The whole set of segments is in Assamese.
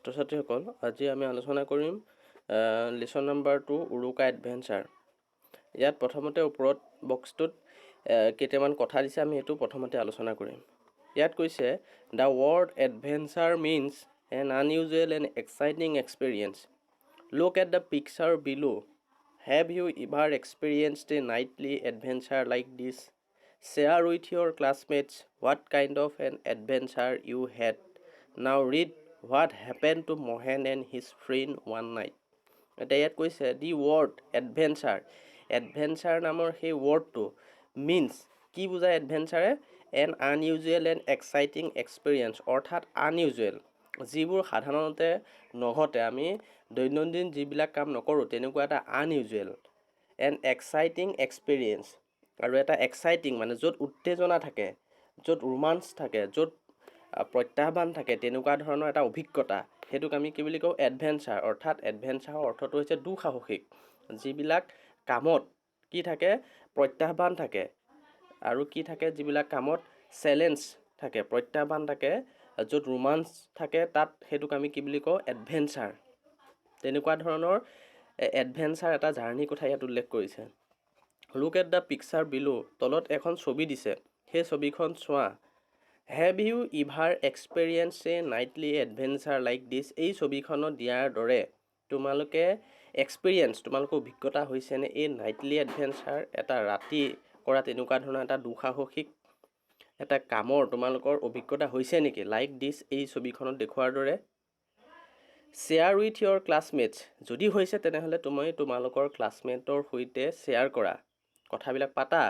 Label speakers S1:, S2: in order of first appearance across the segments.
S1: ছাত্ৰ ছাত্ৰীসকল, আজি আমি আলোচনা কৰিম লেচন নাম্বাৰ 2, উৰুকা এডভেঞ্চাৰ। ইয়াত প্ৰথমতে ওপৰত বক্সটোত কেইটামান কথা দিছে, আমি সেইটো প্ৰথমতে আলোচনা কৰিম। ইয়াত কৈছে, "The word adventure means an unusual and exciting experience. Look at the picture below. Have you ever experienced a nightly adventure like this? Share with your classmates what kind of an adventure you had. Now read what happened to Mohen and his friend one night." এতিয়া ইয়াত কৈছে, দি ৱৰ্ড এডভেঞ্চাৰ, এডভেঞ্চাৰ নামৰ সেই ৱৰ্ডটো মিনছ কি বুজায়? এডভেঞ্চাৰে an unusual and exciting experience, অৰ্থাৎ আনইউজুৱেল, যিবোৰ সাধাৰণতে নঘটে, আমি দৈনন্দিন যিবিলাক কাম নকৰোঁ, তেনেকুৱা এটা আনইউজুৱেল এণ্ড এক্সাইটিং এক্সপেৰিয়েঞ্চ। আৰু এটা এক্সাইটিং মানে য'ত উত্তেজনা থাকে, য'ত ৰোমাঞ্চ থাকে, য'ত প্ৰত্যাহ্বান থাকে, তেনেকুৱা ধৰণৰ এটা অভিজ্ঞতা, সেইটোক আমি কি বুলি কওঁ? এডভেঞ্চাৰ। অৰ্থাৎ এডভেঞ্চাৰৰ অৰ্থটো হৈছে দুঃসাহসিক, যিবিলাক কামত কি থাকে? প্ৰত্যাহ্বান থাকে। আৰু কি থাকে? যিবিলাক কামত চেলেঞ্জ থাকে, প্ৰত্যাহ্বান থাকে, য'ত ৰোমাঞ্চ থাকে, তাত সেইটোক আমি কি বুলি কওঁ? এডভেঞ্চাৰ। তেনেকুৱা ধৰণৰ এডভেঞ্চাৰ এটা জাৰ্ণিৰ কথা ইয়াত উল্লেখ কৰিছে। Look at the picture below. তলত এখন ছবি দিছে, সেই ছবিখন চোৱা। Have you ever experienced a nightly adventure like this? এই ছবিখনত দিয়াৰ দৰে তোমালোকে এক্সপিৰিয়েঞ্চ, তোমালোকৰ অভিজ্ঞতা হৈছেনে? এই নাইটলি এডভেঞ্চাৰ, এটা ৰাতি কৰা তেনেকুৱা ধৰণৰ এটা দুঃসাহসিক এটা কামৰ তোমালোকৰ অভিজ্ঞতা হৈছে নেকি? লাইক দিছ, এই ছবিখনত দেখুওৱাৰ দৰে। Share with your classmates. যদি হৈছে, তেনেহ'লে তুমি তোমালোকৰ ক্লাছমেটৰ সৈতে শ্বেয়াৰ কৰা, কথাবিলাক পাতা।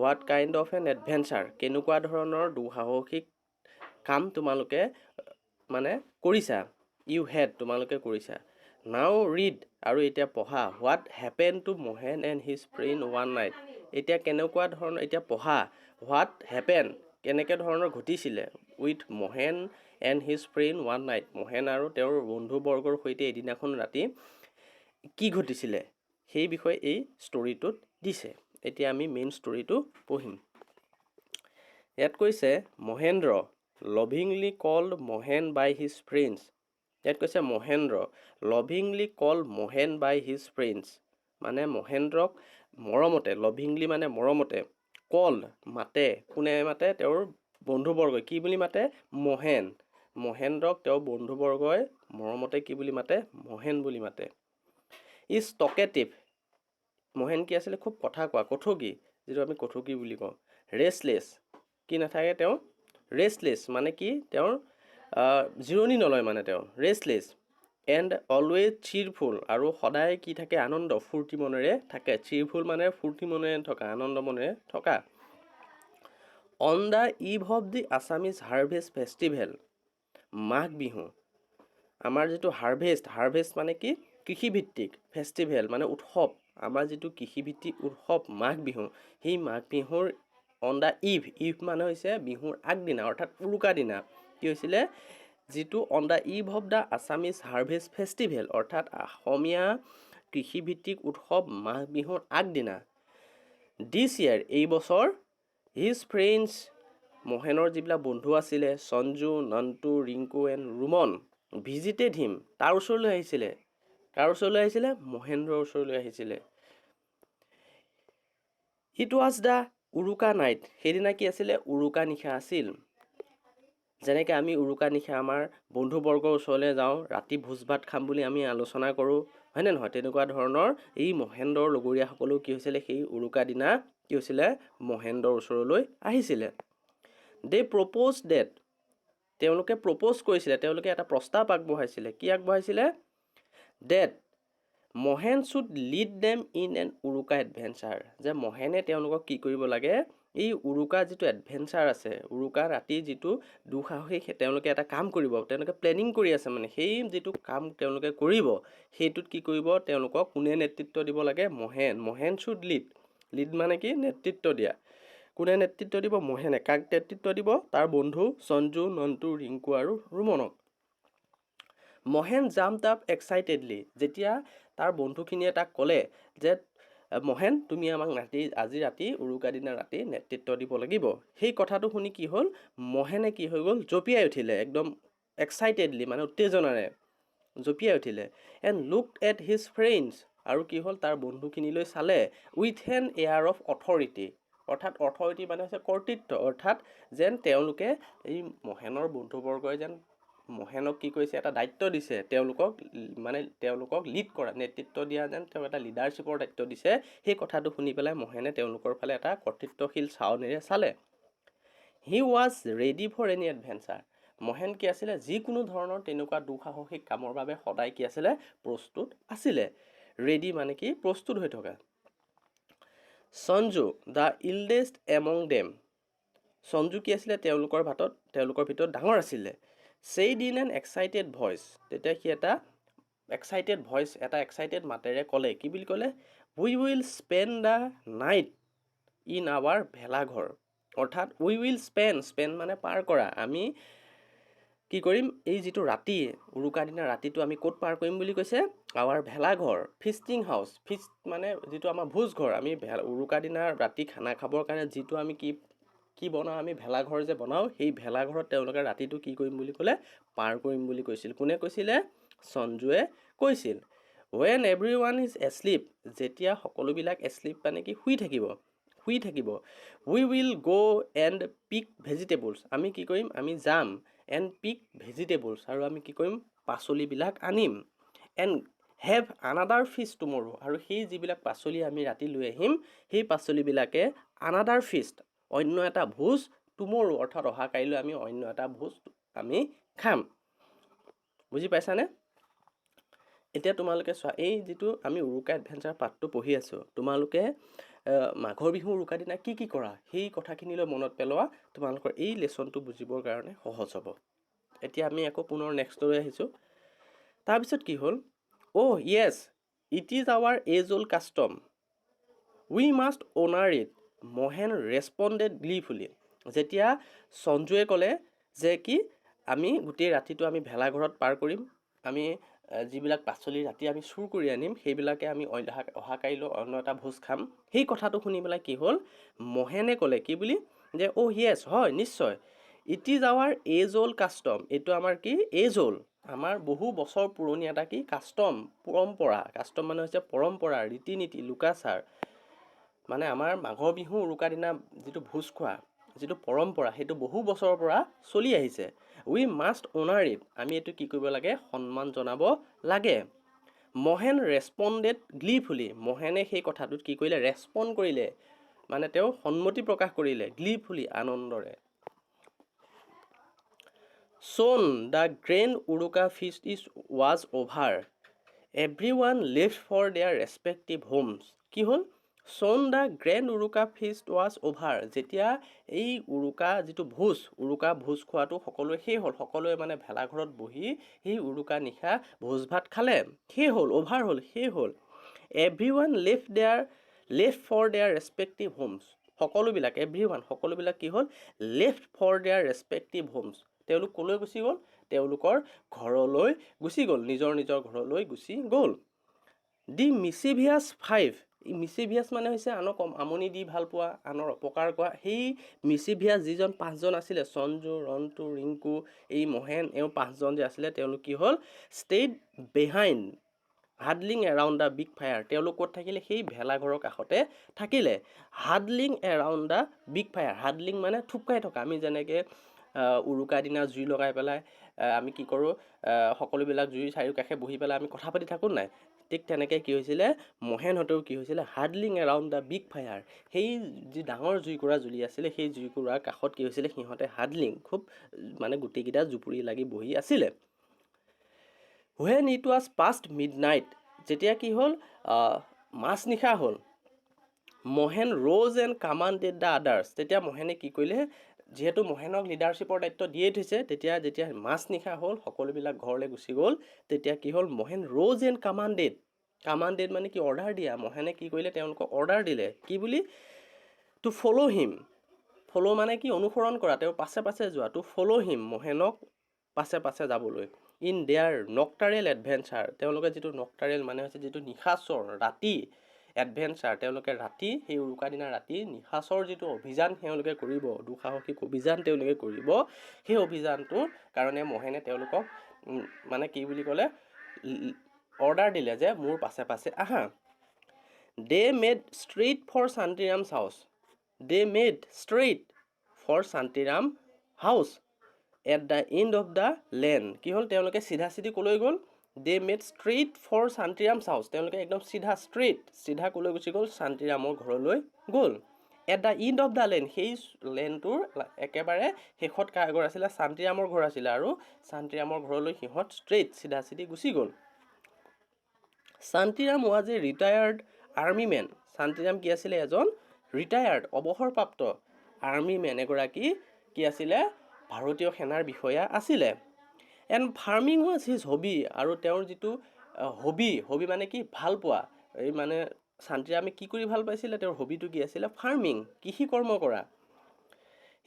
S1: What kind of an adventure, কেনেকুৱা ধৰণৰ দুঃসাহসিক কাম তোমালোকে মানে কৰিছা, ইউ হেড, তোমালোকে কৰিছা। নাও ৰিড, আৰু এতিয়া পঢ়া, what happened to Mohen and his friend one night. এতিয়া কেনেকুৱা ধৰণৰ, এতিয়া পঢ়া, what happen, কেনেকৈ ধৰণৰ ঘটিছিলে, with Mohen and his friend one night, Mahen আৰু তেওঁৰ বন্ধুবৰ্গৰ সৈতে এদিনাখন ৰাতি কি ঘটিছিলে, সেই বিষয়ে এই ষ্টৰিটোত দিছে। এতিয়া আমি মেইন ষ্টৰিটো পঢ়িম। ইয়াত কৈছে, Mahendra, lovingly called Mohen by his friends. ইয়াত কৈছে, Mahendra, lovingly called Mohen by his friends, মানে মহেন্দ্ৰক মৰমতে, লভিংলি মানে মৰমতে, কল মাতে। কোনে মাতে? তেওঁৰ বন্ধুবৰ্গই। কি বুলি মাতে? মহেন। মহেন্দ্ৰক তেওঁৰ বন্ধুবৰ্গই মৰমতে কি বুলি মাতে? মহেন বুলি মাতে। Is talkative. Mahen কি আছিলে? খুব কথা কোৱা, কথকী, যিটো আমি কথকী বুলি কওঁ। ৰেষ্টলেছ, কি নাথাকে তেওঁ? ৰেষ্টলেছ মানে কি? তেওঁৰ জিৰণি নলয়, মানে তেওঁ ৰেষ্টলেছ। এণ্ড অলৱেজ চিৰফুল, আৰু সদায় কি থাকে? আনন্দ ফূৰ্তি মনেৰে থাকে। চিৰফুল মানে ফূৰ্তি মনেৰে থকা, আনন্দ মনেৰে থকা। On the eve of the Assamese harvest festival Magh Bihu, আমাৰ যিটো হাৰ্ভেষ্ট, হাৰ্ভেষ্ট মানে কি? কৃষিভিত্তিক, ফেষ্টিভেল মানে উৎসৱ। আমাৰ যিটো কৃষিভিত্তিক উৎসৱ মাঘ বিহু, সেই মাঘ বিহুৰ অন the eve, eve মানে হৈছে বিহুৰ আগদিনা, অৰ্থাৎ উৰুকা দিনা কি হৈছিলে? যিটো on the eve of the Assamese harvest festival, অৰ্থাৎ অসমীয়া কৃষিভিত্তিক উৎসৱ মাঘ বিহুৰ আগদিনা, দিছ ইয়েৰ, এই বছৰ, his friends, মহেনৰ যিবিলাক বন্ধু আছিলে, Sanju, Nantu, Rinku and Ruman visited him, তাৰ ওচৰলৈ আহিছিলে। কাৰ ওচৰলৈ আহিছিলে? মহেন্দ্ৰৰ ওচৰলৈ আহিছিলে। It was the Uruka night. সেইদিনা কি আছিলে? উৰুকা নিশা আছিল। যেনেকৈ আমি উৰুকা নিশা আমাৰ বন্ধুবৰ্গৰ ওচৰলৈ যাওঁ, ৰাতি ভোজ ভাত খাম বুলি আমি আলোচনা কৰোঁ, হয়নে নহয়? তেনেকুৱা ধৰণৰ এই মহেন্দ্ৰৰ লগৰীয়াসকলেও কি হৈছিলে? সেই উৰুকা দিনা কি হৈছিলে? মহেন্দ্ৰৰ ওচৰলৈ আহিছিলে। দে প্ৰপ'জ ডেট, তেওঁলোকে প্ৰপ'জ কৰিছিলে, তেওঁলোকে এটা প্ৰস্তাৱ আগবঢ়াইছিলে। কি আগবঢ়াইছিলে? That Mohen should lead them in an Uruka adventure, যে মহেনে তেওঁলোকক কি কৰিব লাগে? এই উৰুকা যিটো এডভেঞ্চাৰ আছে, উৰুকা ৰাতি যিটো দুঃসাহসিক তেওঁলোকে এটা কাম কৰিব, তেওঁলোকে প্লেনিং কৰি আছে, মানে সেই যিটো কাম তেওঁলোকে কৰিব, সেইটোত কি কৰিব? তেওঁলোকক কোনে নেতৃত্ব দিব লাগে? Mahen. Mohen should lead. Lead মানে কি? নেতৃত্ব দিয়া। কোনে নেতৃত্ব দিব? মহেনে। কাক নেতৃত্ব দিব? তাৰ বন্ধু সঞ্জু, নন্তু, ৰিংকু আৰু ৰুমনক। Mohen jumped up excitedly. যেতিয়া তাৰ বন্ধুখিনিয়ে তাক ক'লে যে মহেন, তুমি আমাক ৰাতি, আজি ৰাতি, উৰুকা দিনা ৰাতি নেতৃত্ব দিব লাগিব, সেই কথাটো শুনি কি হ'ল? মহেনে কি হৈ গ'ল? জঁপিয়াই উঠিলে একদম এক্সাইটেডলি, মানে উত্তেজনাৰে। জঁপিয়াই উঠিলে, and look at his friends, আৰু কি হ'ল, তাৰ বন্ধুখিনিলৈ চালে, with an air of authority। অৰ্থাৎ অথৰিটি মানে হৈছে কৰ্তৃত্ব। অৰ্থাৎ যেন তেওঁলোকে, এই মহেনৰ বন্ধুবৰ্গই যেন মহেনক কি কৰিছে, এটা দায়িত্ব দিছে, তেওঁলোকক মানে তেওঁলোকক লিড কৰা, নেতৃত্ব দিয়া, যেন তেওঁক এটা লিডাৰশ্বিপৰ দায়িত্ব দিছে। সেই কথাটো শুনি পেলাই মহেনে তেওঁলোকৰ ফালে এটা কৰ্তৃত্বশীল চাৱনিৰে চালে। He was ready for any adventure। Mahen কি আছিলে? যিকোনো ধৰণৰ তেনেকুৱা দুঃসাহসিক কামৰ বাবে সদায় কি আছিলে? প্ৰস্তুত আছিলে। ৰেডি মানে কি? প্ৰস্তুত হৈ থকা। Sanju, the eldest among them, Sanju কি আছিলে? তেওঁলোকৰ ভাতত তেওঁলোকৰ ভিতৰত ডাঙৰ আছিলে, said in an excited voice, তেতিয়া সি এটা এক্সাইটেড ভইচ, এটা এক্সাইটেড মাতেৰে ক'লে। কি বুলি ক'লে? "We will spend the night in our ভেলাঘৰ।" অৰ্থাৎ we will spend, spend মানে পাৰ কৰা। আমি কি কৰিম? এই যিটো ৰাতি, উৰুকা দিনা ৰাতিটো আমি ক'ত পাৰ কৰিম বুলি কৈছে? আৱাৰ ভেলাঘৰ, ফিষ্টিং হাউচ। ফিষ্ট মানে যিটো আমাৰ ভোজ ঘৰ। আমি উৰুকা দিনা ৰাতি খানা খাবৰ কাৰণে যিটো আমি কি কি বনাওঁ, আমি ভেলাঘৰ যে বনাওঁ, সেই ভেলাঘৰত তেওঁলোকে ৰাতিটো কি কৰিম বুলি ক'লে? পাৰ কৰিম বুলি কৈছিল। কোনে কৈছিলে? সঞ্জুৱে কৈছিল। When everyone is asleep, যেতিয়া সকলোবিলাক, এশ্লিপ মানে কি? শুই থাকিব, শুই থাকিব, we will go and pick vegetables, আমি কি কৰিম? আমি যাম, এণ্ড পিক ভেজিটেবলছ, আৰু আমি কি কৰিম? পাচলিবিলাক আনিম, and have another feast tomorrow। আৰু সেই যিবিলাক পাচলি আমি ৰাতি লৈ আহিম, সেই পাচলিবিলাকে আনাডাৰ ফিষ্ট, অন্য এটা ভোজ, টুমৰো, অৰ্থাৎ অহা কাইলৈ আমি অন্য এটা ভোজ আমি খাম। বুজি পাইছানে? এতিয়া তোমালোকে চোৱা, এই যিটো আমি উৰুকা এডভেঞ্চাৰ পাঠটো পঢ়ি আছোঁ, তোমালোকে মাঘৰ বিহু উৰুকা দিনা কি কি কৰা, সেই কথাখিনিলৈ মনত পেলোৱা। তোমালোকৰ এই লেচনটো বুজিবৰ কাৰণে সহজ হ'ব। এতিয়া আমি আকৌ পুনৰ নেক্সটলৈ আহিছোঁ। তাৰপিছত কি হ'ল? "Oh yes, it is our age old custom. We must honour it," Mahen responded gleefully। যেতিয়া সঞ্জুৱে ক'লে যে কি, আমি গোটেই ৰাতিটো আমি ভেলাঘৰত পাৰ কৰিম, আমি যিবিলাক পাচলি ৰাতি আমি চুৰ কৰি আনিম, সেইবিলাকে আমি অহা কাইলৈ অন্য এটা ভোজ খাম, সেই কথাটো শুনি পেলাই কি হ'ল? মহেনে ক'লে কি বুলি যে, অ' য়েছ, হয় নিশ্চয়, it is our age old custom। এইটো আমাৰ কি? এজ অ'ল্ড, আমাৰ বহু বছৰ পুৰণি এটা কি? কাষ্টম, পৰম্পৰা। কাষ্টম মানে হৈছে পৰম্পৰা, ৰীতি নীতি, লোকাচাৰ। মানে আমাৰ মাঘৰ বিহু উৰুকা দিনা যিটো ভোজ খোৱা যিটো পৰম্পৰা, সেইটো বহু বছৰৰ পৰা চলি আহিছে। We must honour it। আমি এইটো কি কৰিব লাগে? সন্মান জনাব লাগে। Mahen responded gleefully। মহেনে সেই কথাটোত কি কৰিলে? ৰেচপণ্ড কৰিলে, মানে তেওঁ সন্মতি প্ৰকাশ কৰিলে, গ্লিফুলি, আনন্দৰে। Soon the grand Uruka feast was over. Everyone left for their respective homes। কি হ'ল? Soon the grand Uruka feast was over। যেতিয়া এই উৰুকা যিটো ভোজ, উৰুকা ভোজ খোৱাটো সকলোৱে শেষ হ'ল, সকলোৱে মানে ভেলাঘৰত বহি সেই উৰুকা নিশা ভোজ ভাত খালে, শেষ হ'ল, অভাৰ হ'ল, শেষ হ'ল। Everyone left for their respective homes। সকলোবিলাক, এভৰি ওৱান, সকলোবিলাক কি হ'ল? Left for their respective homes। তেওঁলোক ক'লৈ গুচি গ'ল? তেওঁলোকৰ ঘৰলৈ গুচি গ'ল, নিজৰ নিজৰ ঘৰলৈ গুচি গ'ল। দি মিচিভিয়াছ ফাইভ, মিচিভিয়াছ মানে হৈছে আনক আমনি দি ভাল পোৱা, আনৰ অপকাৰ কৰা। সেই মিচিভিয়াছ যিজন পাঁচজন আছিলে, সঞ্জু, ৰন্টু, ৰিংকু, এই মহেন, এওঁ পাঁচজন যে আছিলে, তেওঁলোক কি হ'ল? Stayed behind, huddling around the big fire। তেওঁলোক ক'ত থাকিলে? সেই ভেলাঘৰৰ কাষতে থাকিলে। Huddling around the big fire। Huddling মানে থুপ খাই থকা। আমি যেনেকৈ উৰুকা দিনা জুই লগাই পেলাই আমি কি কৰোঁ? সকলোবিলাক জুইৰ চাৰিওকাষে বহি পেলাই আমি কথা পাতি থাকোঁ নাই? ঠিক তেনেকৈ কি হৈছিলে? মহেনহঁতেও কি হৈছিলে? Huddling around the big fire, সেই যি ডাঙৰ জুইকুৰা জ্বলি আছিলে, সেই জুইকুৰাৰ কাষত কি হৈছিলে সিহঁতে? হাডলিং, খুব মানে গোটেইকেইটা জুপুৰি লাগি বহি আছিলে। When it was past midnight, যেতিয়া কি হ'ল, মাজনিশা হ'ল, Mahen rose and commanded the others। তেতিয়া মহেনে কি কৰিলে? যিহেতু মহেনক লিডাৰশ্বিপৰ দায়িত্ব দিয়েই থৈছে, তেতিয়া যেতিয়া মাজনিশা হ'ল, সকলোবিলাক ঘৰলৈ গুচি গ'ল, তেতিয়া কি হ'ল? Mahen rose and commanded। Commanded মানে কি? অৰ্ডাৰ দিয়া। মহেনে কি কৰিলে? তেওঁলোকক অৰ্ডাৰ দিলে। কি বুলি? টু ফ'ল' হিম। ফ'ল' মানে কি? অনুসৰণ কৰা, তেওঁৰ পাছে পাছে যোৱা। টু ফ'ল' হিম, মহেনক পাছে পাছে যাবলৈ, ইন there নক্টাৰ্নেল এডভেঞ্চাৰ। তেওঁলোকে যিটো নক্টাৰ্নেল মানে হৈছে যিটো নিশাচৰ, ৰাতি, এডভেঞ্চাৰ, তেওঁলোকে ৰাতি, সেই উৰুকা দিনা ৰাতি নিশাচৰ যিটো অভিযান তেওঁলোকে কৰিব, দুঃসাহসিক অভিযান তেওঁলোকে কৰিব, সেই অভিযানটোৰ কাৰণে মহেনে তেওঁলোকক মানে কি বুলি ক'লে? অৰ্ডাৰ দিলে যে মোৰ পাছে পাছে আহা। They made straight for Shantiram's house. They made straight for Shantiram house at the end of the lane. কি হ'ল? তেওঁলোকে চিধা চিধি ক'লৈ গ'ল? They made straight for Shantiram's house. তেওঁলোকে একদম চিধা, ষ্ট্ৰেইট, চিধা ক'লৈ গুচি গ'ল? শান্তিৰামৰ ঘৰলৈ গ'ল। At the end of the lane, সেই লেনটোৰ একেবাৰে শেষত কাৰ ঘৰ আছিলে? শান্তিৰামৰ ঘৰ আছিলে। আৰু শান্তিৰামৰ ঘৰলৈ সিহঁত ষ্ট্ৰেইট, চিধা চিধি গুচি গ'ল। Shantiram was a retired army man. Shantiram কি আছিলে? এজন ৰিটায়াৰ্ড, অৱসৰপ্ৰাপ্ত আৰ্মি মেন, এগৰাকী কি আছিলে? ভাৰতীয় সেনাৰ বিষয়া আছিলে। And farming was his hobby. আৰু তেওঁৰ যিটো হবি, হবি মানে কি? ভাল পোৱা। এই মানে শান্তিৰামে কি কৰি ভাল পাইছিলে? তেওঁৰ হবিটো কি আছিলে? ফাৰ্মিং, কৃষি কৰ্ম কৰা।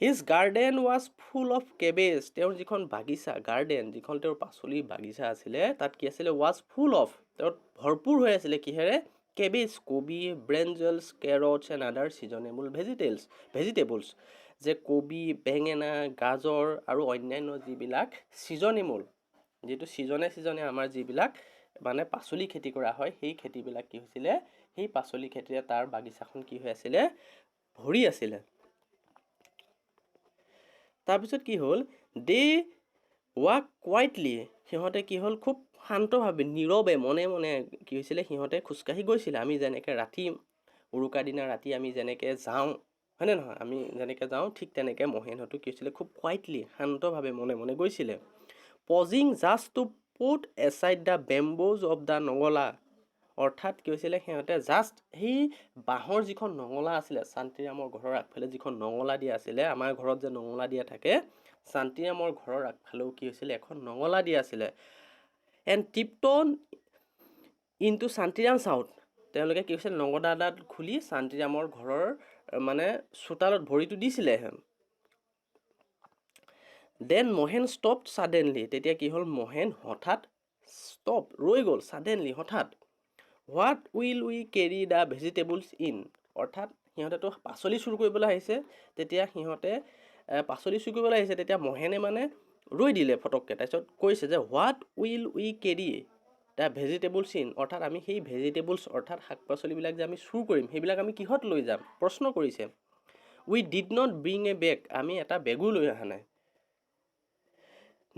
S1: His garden was full of cabbage. তেওঁৰ যিখন বাগিচা, গাৰ্ডেন, যিখন তেওঁৰ পাচলিৰ বাগিচা আছিলে, তাত কি আছিলে? ৱাজ ফুল অফ, তেওঁত ভৰপূৰ হৈ আছিলে কিহেৰে? কেবেজ, কবি, brinjals, carrots and other seasonable vegetables. যে কবি, বেঙেনা, গাজৰ আৰু অন্যান্য যিবিলাক ছিজনেবল, যিটো ছিজনে ছিজনে আমাৰ যিবিলাক মানে পাচলি খেতি কৰা হয়, সেই খেতিবিলাক কি হৈছিলে? সেই পাচলি খেতিৰে তাৰ বাগিচাখন কি হৈ আছিলে? ভৰি আছিলে। তাৰপিছত কি হ'ল? They walked quietly. সিহঁতে কি হ'ল? খুব শান্তভাৱে, নীৰৱে, মনে মনে কি হৈছিলে? সিহঁতে খোজকাঢ়ি গৈছিলে। আমি যেনেকৈ ৰাতি, উৰুকা দিনা ৰাতি আমি যেনেকৈ যাওঁ, হয়নে নহয়? আমি যেনেকৈ যাওঁ, ঠিক তেনেকৈ মহেনহঁতো কি হৈছিলে? খুব কোৱাইটলি, শান্তভাৱে, মনে মনে গৈছিলে। Pausing just to put aside the bamboos of the নঙলা। অৰ্থাৎ কি হৈছিলে? সিহঁতে জাষ্ট সেই বাঁহৰ যিখন নঙলা আছিলে, শান্তিৰামৰ ঘৰৰ আগফালে যিখন নঙলা দিয়া আছিলে, আমাৰ ঘৰত যে নঙলা দিয়া থাকে, শান্তিৰামৰ ঘৰৰ আগফালেও কি হৈছিলে? এখন নঙলা দিয়া আছিলে। And tiptoed into Shantiram's house. তেওঁলোকে কি হৈছিল? নঙলাডাল খুলি শান্তিৰামৰ ঘৰৰ মানে চোতালত ভৰিটো দিছিলে। Then Mahen stopped suddenly. তেতিয়া কি হ'ল? মহেন হঠাৎ ষ্টপ, ৰৈ গ'ল, ছাডেনলি, হঠাৎ। What will we carry the vegetables in? অৰ্থাৎ সিহঁতেতো পাচলি চুৰ কৰিবলৈ আহিছে। তেতিয়া সিহঁতে পাচলি চুৰ কৰিবলৈ আহিছে। তেতিয়া মহেনে মানে ৰৈ দিলে ফটককৈ। তাৰপিছত কৈছে যে what will we carry the vegetables in? অৰ্থাৎ আমি সেই ভেজিটেবলছ, অৰ্থাৎ শাক পাচলিবিলাক যে আমি চুৰ কৰিম, সেইবিলাক আমি কিহত লৈ যাম, প্ৰশ্ন কৰিছে। We did not bring a bag. আমি এটা বেগো লৈ অহা নাই।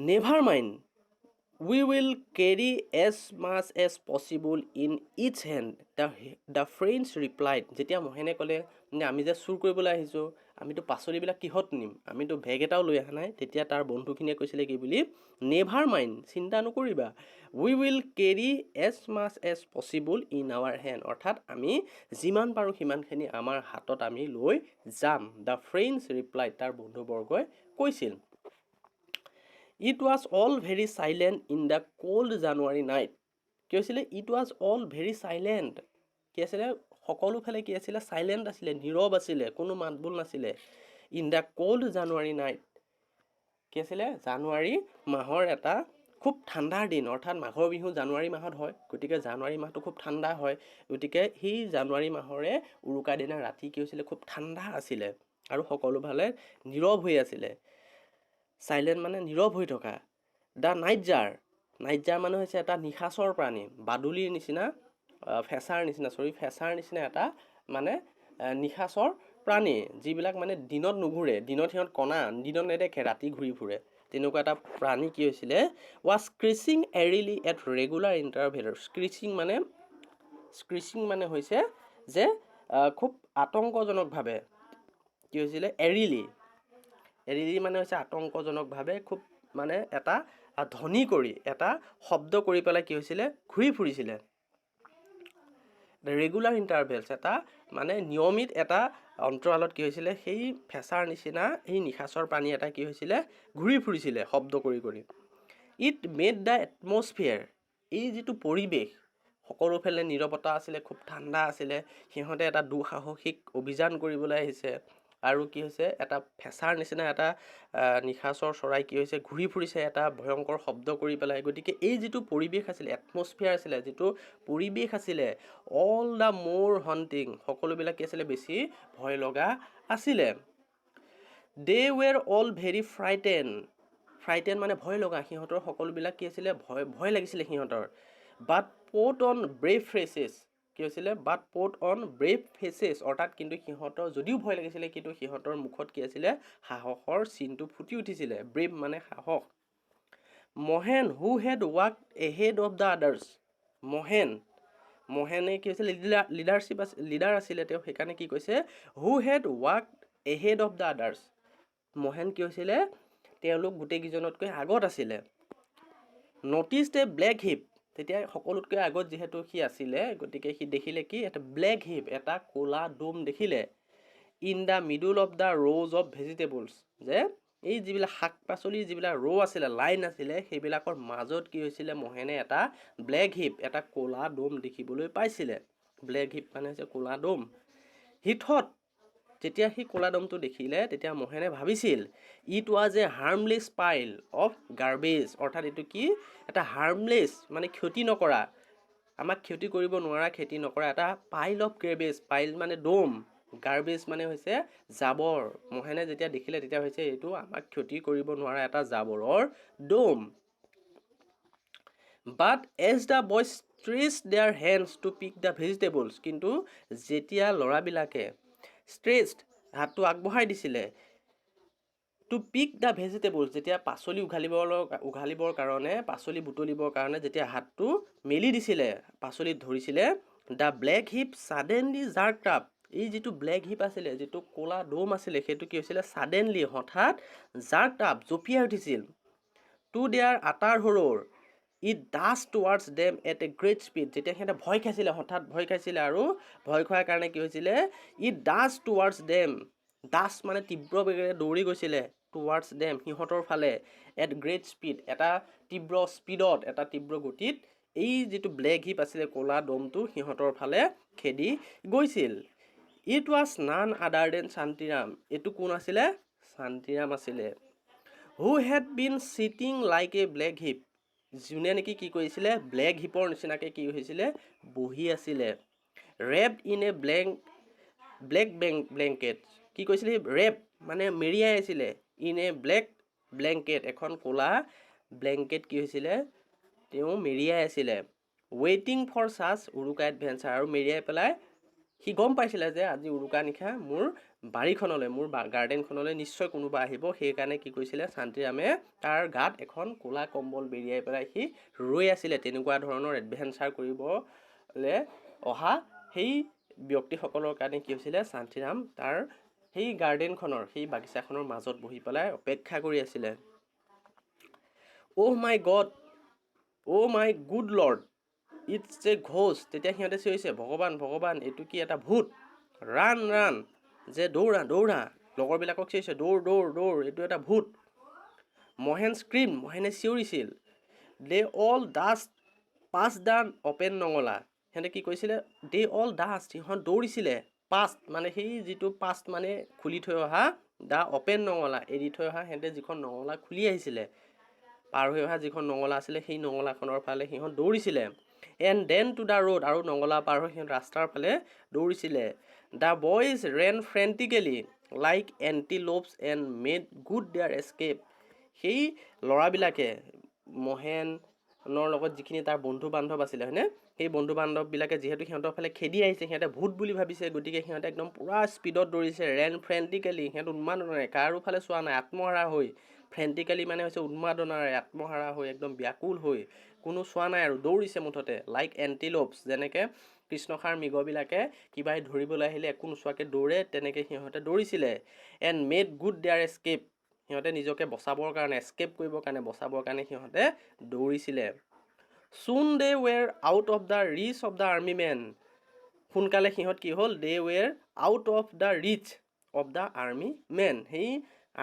S1: Never mind, we will carry as much as possible in each hand, the friends replied. যেতিয়া মহেনে ক'লে যে আমি যে চুৰ কৰিবলৈ আহিছোঁ, আমিতো পাচলিবিলাক কিহত নিম, আমিতো বেগ এটাও লৈ অহা নাই, তেতিয়া তাৰ বন্ধুখিনিয়ে কৈছিলে কি বুলি? Never mind, চিন্তা নকৰিবা, we will carry as much as possible in our hand. অৰ্থাৎ আমি যিমান পাৰোঁ সিমানখিনি আমাৰ হাতত আমি লৈ যাম। The friends replied, তাৰ বন্ধুবৰ্গই কৈছিল। It was all very silent in the cold January night. কি হৈছিলে? It was all very silent. কি আছিলে? সকলোফালে কি আছিলে? চাইলেণ্ট আছিলে, নীৰৱ আছিলে, কোনো মাত বোল নাছিলে। In the cold January night, কি আছিলে? জানুৱাৰী মাহৰ এটা খুব ঠাণ্ডাৰ দিন, অৰ্থাৎ মাঘৰ বিহু জানুৱাৰী মাহত হয়, গতিকে জানুৱাৰী মাহটো খুব ঠাণ্ডা হয়। গতিকে সেই জানুৱাৰী মাহৰে উৰুকা দিনা ৰাতি কি হৈছিলে? খুব ঠাণ্ডা আছিলে আৰু সকলোফালে নীৰৱ হৈ আছিলে। চাইলেণ্ট মানে নীৰৱ হৈ থকা। The night জাৰ, নাইট জাৰ মানে হৈছে এটা নিশাচৰ প্ৰাণী, বাদুলিৰ নিচিনা, ফেঁচাৰ নিচিনা, চৰি, ফেঁচাৰ নিচিনা এটা মানে নিশাচৰ প্ৰাণী, যিবিলাক মানে দিনত নুঘূৰে। দিনত সিহঁত কণা, দিনত নেদেখে, ৰাতি ঘূৰি ফুৰে। তেনেকুৱা এটা প্ৰাণী কি হৈছিলে? Was screeching eerily at regular interval. স্ক্ৰিচিং মানে হৈছে যে খুব আতংকজনকভাৱে কি হৈছিলে? এৰিলি, এৰিলি মানে হৈছে আতংকজনকভাৱে খুব মানে এটা ধ্বনি কৰি, এটা শব্দ কৰি পেলাই কি হৈছিলে? ঘূৰি ফুৰিছিলে। ৰেগুলাৰ ইণ্টাৰভেলছ, এটা মানে নিয়মিত এটা অন্তৰালত কি হৈছিলে? সেই ফেঁচাৰ নিচিনা সেই নিশাচৰ প্ৰাণী এটা কি হৈছিলে? ঘূৰি ফুৰিছিলে শব্দ কৰি কৰি। It made the atmosphere, এই যিটো পৰিৱেশ, সকলোফালে নীৰৱতা আছিলে, খুব ঠাণ্ডা আছিলে, সিহঁতে এটা দুঃসাহসিক অভিযান কৰিবলৈ আহিছে আৰু কি হৈছে? এটা ফেঁচাৰ নিচিনা এটা নিশাচৰ চৰাই কি হৈছে? ঘূৰি ফুৰিছে এটা ভয়ংকৰ শব্দ কৰি পেলাই। গতিকে এই যিটো পৰিৱেশ আছিলে, এটমছফিয়াৰ আছিলে, যিটো পৰিৱেশ আছিলে, অল the মোৰ হণ্টিং, সকলোবিলাক কি আছিলে? বেছি ভয় লগা আছিলে। They were all very frightened. ফ্ৰাইটেন মানে ভয় লগা। সিহঁতৰ সকলোবিলাক কি আছিলে? ভয় ভয় লাগিছিলে সিহঁতৰ। But put on brave faces. কি হৈছিলে? But put on brave faces, অৰ্থাৎ কিন্তু সিহঁতৰ যদিও ভয় লাগিছিলে, কিন্তু সিহঁতৰ মুখত কি আছিলে? সাহসৰ চিনটো ফুটি উঠিছিলে। ব্ৰেভ মানে সাহস। Mohen, who had walked ahead of the others, Mohen, মহেনে কি হৈছিলে? লিডাৰশ্বিপ আছে, লিডাৰ আছিলে তেওঁ। সেইকাৰণে কি কৈছে? Who had walked ahead of the others, Mahen কি হৈছিলে? তেওঁলোক গোটেইকেইজনতকৈ আগত আছিলে। Noticed a black heap. তেতিয়া সকলোতকৈ আগত যিহেতু সি আছিলে, গতিকে সি দেখিলে কি? এটা ব্লেক হিপ, এটা ক'লা দম দেখিলে, in the middle of the rows of vegetables, যে এই যিবিলাক শাক পাচলিৰ যিবিলাক ৰ' আছিলে, লাইন আছিলে, সেইবিলাকৰ মাজত কি হৈছিলে? মহেনে এটা ব্লেক হিপ, এটা ক'লা দম দেখিবলৈ পাইছিলে। ব্লেক হিপ মানে হৈছে ক'লা দম। He thought, যেতিয়া সি ক'লা দমটো দেখিলে, তেতিয়া মহেনে ভাবিছিল, it was a harmless pile of garbage, অৰ্থাৎ এইটো কি? এটা হাৰ্মলেছ মানে ক্ষতি নকৰা, আমাক ক্ষতি কৰিব নোৱাৰা, ক্ষতি নকৰা এটা পাইল অফ গাৰ্বেজ। পাইল মানে দম, গাৰ্বেজ মানে হৈছে জাবৰ। মহেনে যেতিয়া দেখিলে, তেতিয়া হৈছে এইটো আমাক ক্ষতি কৰিব নোৱাৰা এটা জাবৰৰ দম। But as the boys stretched their hands to pick the vegetables, কিন্তু যেতিয়া ল'ৰাবিলাকে ষ্ট্ৰেচড, হাতটো আগবঢ়াই দিছিলে, টু পিক the vegetables, যেতিয়া পাচলি উঘালিবৰ কাৰণে, পাচলি বুটলিবৰ কাৰণে যেতিয়া হাতটো মেলি দিছিলে, পাচলিত ধৰিছিলে, the black heap suddenly jerked up. এই যিটো ব্লেক হিপ আছিলে, যিটো ক'লা দম আছিলে, সেইটো কি হৈছিলে? ছাডেনলি, হঠাৎ, জাৰ্কড আপ, জঁপিয়াই উঠিছিল। To their utter horror, it dashed towards them at a great speed. যেতিয়া সিহঁতে ভয় খাইছিলে, হঠাৎ ভয় খাইছিলে আৰু ভয় খোৱাৰ কাৰণে কি হৈছিলে? It dashed towards them, dash মানে তীব্ৰ বেগেৰে দৌৰি গৈছিলে, টুৱাৰ্ডছ দেম, সিহঁতৰ ফালে, এট গ্ৰেট স্পীড, এটা তীব্ৰ স্পীডত, এটা তীব্ৰ গতিত এই যিটো ব্লেক হিপ আছিলে, ক'লা দমটো, সিহঁতৰ ফালে খেদি গৈছিল। It was none other than Shantiram. এইটো কোন আছিলে? শান্তিৰাম আছিলে। Who had been sitting like a black heap, যোনে নেকি কি কৰিছিলে? ব্লেক হিপৰ নিচিনাকৈ কি হৈছিলে? বহি আছিলে। Wrapped in a black blanket. কি কৈছিলে? ৰেপ মানে মেৰিয়াই আছিলে, ইন এ ব্লেক ব্লেংকেট, এখন ক'লা ব্লেংকেট কি হৈছিলে? তেওঁ মেৰিয়াই আছিলে। Waiting for such Uruka adventure. আৰু মেৰিয়াই পেলাই সি গম পাইছিলে যে আজি উৰুকা নিশা মোৰ বাৰীখনলৈ, মোৰ গাৰ্ডেনখনলৈ নিশ্চয় কোনোবা আহিব। সেইকাৰণে কি কৰিছিলে শান্তিৰামে? তাৰ গাত এখন ক'লা কম্বল মেৰিয়াই পেলাই সি ৰৈ আছিলে তেনেকুৱা ধৰণৰ এডভেঞ্চাৰ কৰিবলৈ অহা সেই ব্যক্তিসকলৰ কাৰণে। কি হৈছিলে? শান্তিৰাম তাৰ সেই গাৰ্ডেনখনৰ, সেই বাগিচাখনৰ মাজত বহি পেলাই অপেক্ষা কৰি আছিলে। "Oh my God! Oh my good Lord! It's a ghost!" তেতিয়া সিহঁতে চিঞৰিছে, "ভগৱান, ভগৱান, এইটো কি এটা ভূত! Run, run!" যে দৌৰা, দৌৰা। লগৰবিলাকক চিঞৰিছে, "দৌৰ, দৌৰ, দৌৰ, এইটো এটা ভূত।" Mohen screamed, মহেনে চিঞৰিছিল। They all dashed past the open নঙলা। সিহঁতে কি কৰিছিলে? They all ডাছড, সিহঁত দৌৰিছিলে, পাষ্ট মানে সেই যিটো, পাষ্ট মানে খুলি থৈ অহা, the open নঙলা, এৰি থৈ অহা, সিহঁতে যিখন নঙলা খুলি আহিছিলে, পাৰ হৈ অহা যিখন নঙলা আছিলে, সেই নঙলাখনৰ ফালে সিহঁত দৌৰিছিলে। And then to the road, আৰু নঙলা পাৰ হৈ সিহঁত ৰাস্তাৰ ফালে দৌৰিছিলে। The boys ran frantically like antelopes and made good their escape. সেই ল'ৰাবিলাকে, মহেনৰ লগত যিখিনি তাৰ বন্ধু বান্ধৱ আছিলে, হয়নে, সেই বন্ধু বান্ধৱবিলাকে যিহেতু সিহঁতৰ ফালে খেদি আহিছে, সিহঁতে ভূত বুলি ভাবিছে, গতিকে সিহঁতে একদম পূৰা স্পীডত দৌৰিছে। ৰেন ফ্ৰেণ্টিকেলি, সিহঁত উন্মাদনাৰে, কাৰো ফালে চোৱা নাই, আত্মহাৰা হৈ। ফ্ৰেণ্টিকেলি মানে হৈছে উন্মাদনাৰে, আত্মহাৰা হৈ, একদম ব্যাকুল হৈ কোনো চোৱা নাই আৰু দৌৰিছে মুঠতে। লাইক এণ্টিলোপছ, যেনেকৈ কৃষ্ণসাৰ মৃগবিলাকে কিবাই ধৰিবলৈ আহিলে একো নোচোৱাকৈ দৌৰে, তেনেকৈ সিহঁতে দৌৰিছিলে। And made good their escape. সিহঁতে নিজকে বচাবৰ কাৰণে, এস্কেপ কৰিবৰ কাৰণে, বচাবৰ কাৰণে সিহঁতে দৌৰিছিলে। Soon they were out of the reach of the army man. সোনকালে সিহঁত কি হ'ল? They were out of the reach of the army man. সেই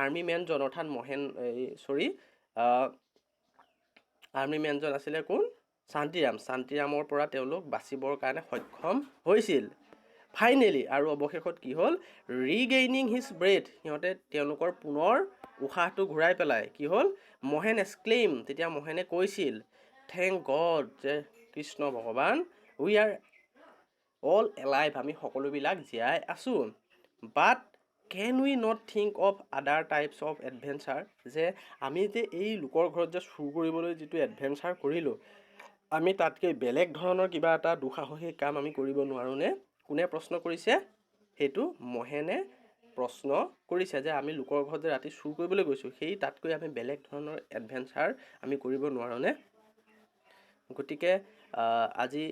S1: আৰ্মি মেনজন, অৰ্থাৎ মহেন, এই চৰি, আৰ্মি মেনজন আছিলে কোন? শান্তিৰাম। শান্তিৰামৰ পৰা তেওঁলোক বাচিবৰ কাৰণে সক্ষম হৈছিল। ফাইনেলি, আৰু অৱশেষত কি হ'ল? ৰিগেইনিং his breath, সিহঁতে তেওঁলোকৰ পুনৰ উশাহটো ঘূৰাই পেলাই কি হ'ল? মহেন এক্সক্লেইম, তেতিয়া মহেনে কৈছিল, thank god, যে কৃষ্ণ ভগৱান, we are all alive, আমি সকলোবিলাক জীয়াই আছোঁ। But Can we not think of other types of adventure? যে আমি যে এই লোকৰ ঘৰত যে চুৰ কৰিবলৈ যিটো এডভেঞ্চাৰ কৰিলোঁ, আমি তাতকৈ বেলেগ ধৰণৰ কিবা এটা দুঃসাহসিক কাম আমি কৰিব নোৱাৰোঁনে? কোনে প্ৰশ্ন কৰিছে সেইটো? মহেনে প্ৰশ্ন কৰিছে যে আমি লোকৰ ঘৰত যে ৰাতি চুৰ কৰিবলৈ গৈছোঁ, সেই তাতকৈ আমি বেলেগ ধৰণৰ এডভেঞ্চাৰ আমি কৰিব নোৱাৰোঁনে? গতিকে আজি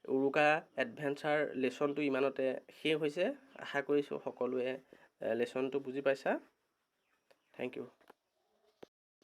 S1: উৰুকা এডভেঞ্চাৰ লেচনটো ইমানতে শেষ হৈছে। আশা কৰিছোঁ সকলোৱে লেচনটো বুজি পাইছা। Thank you.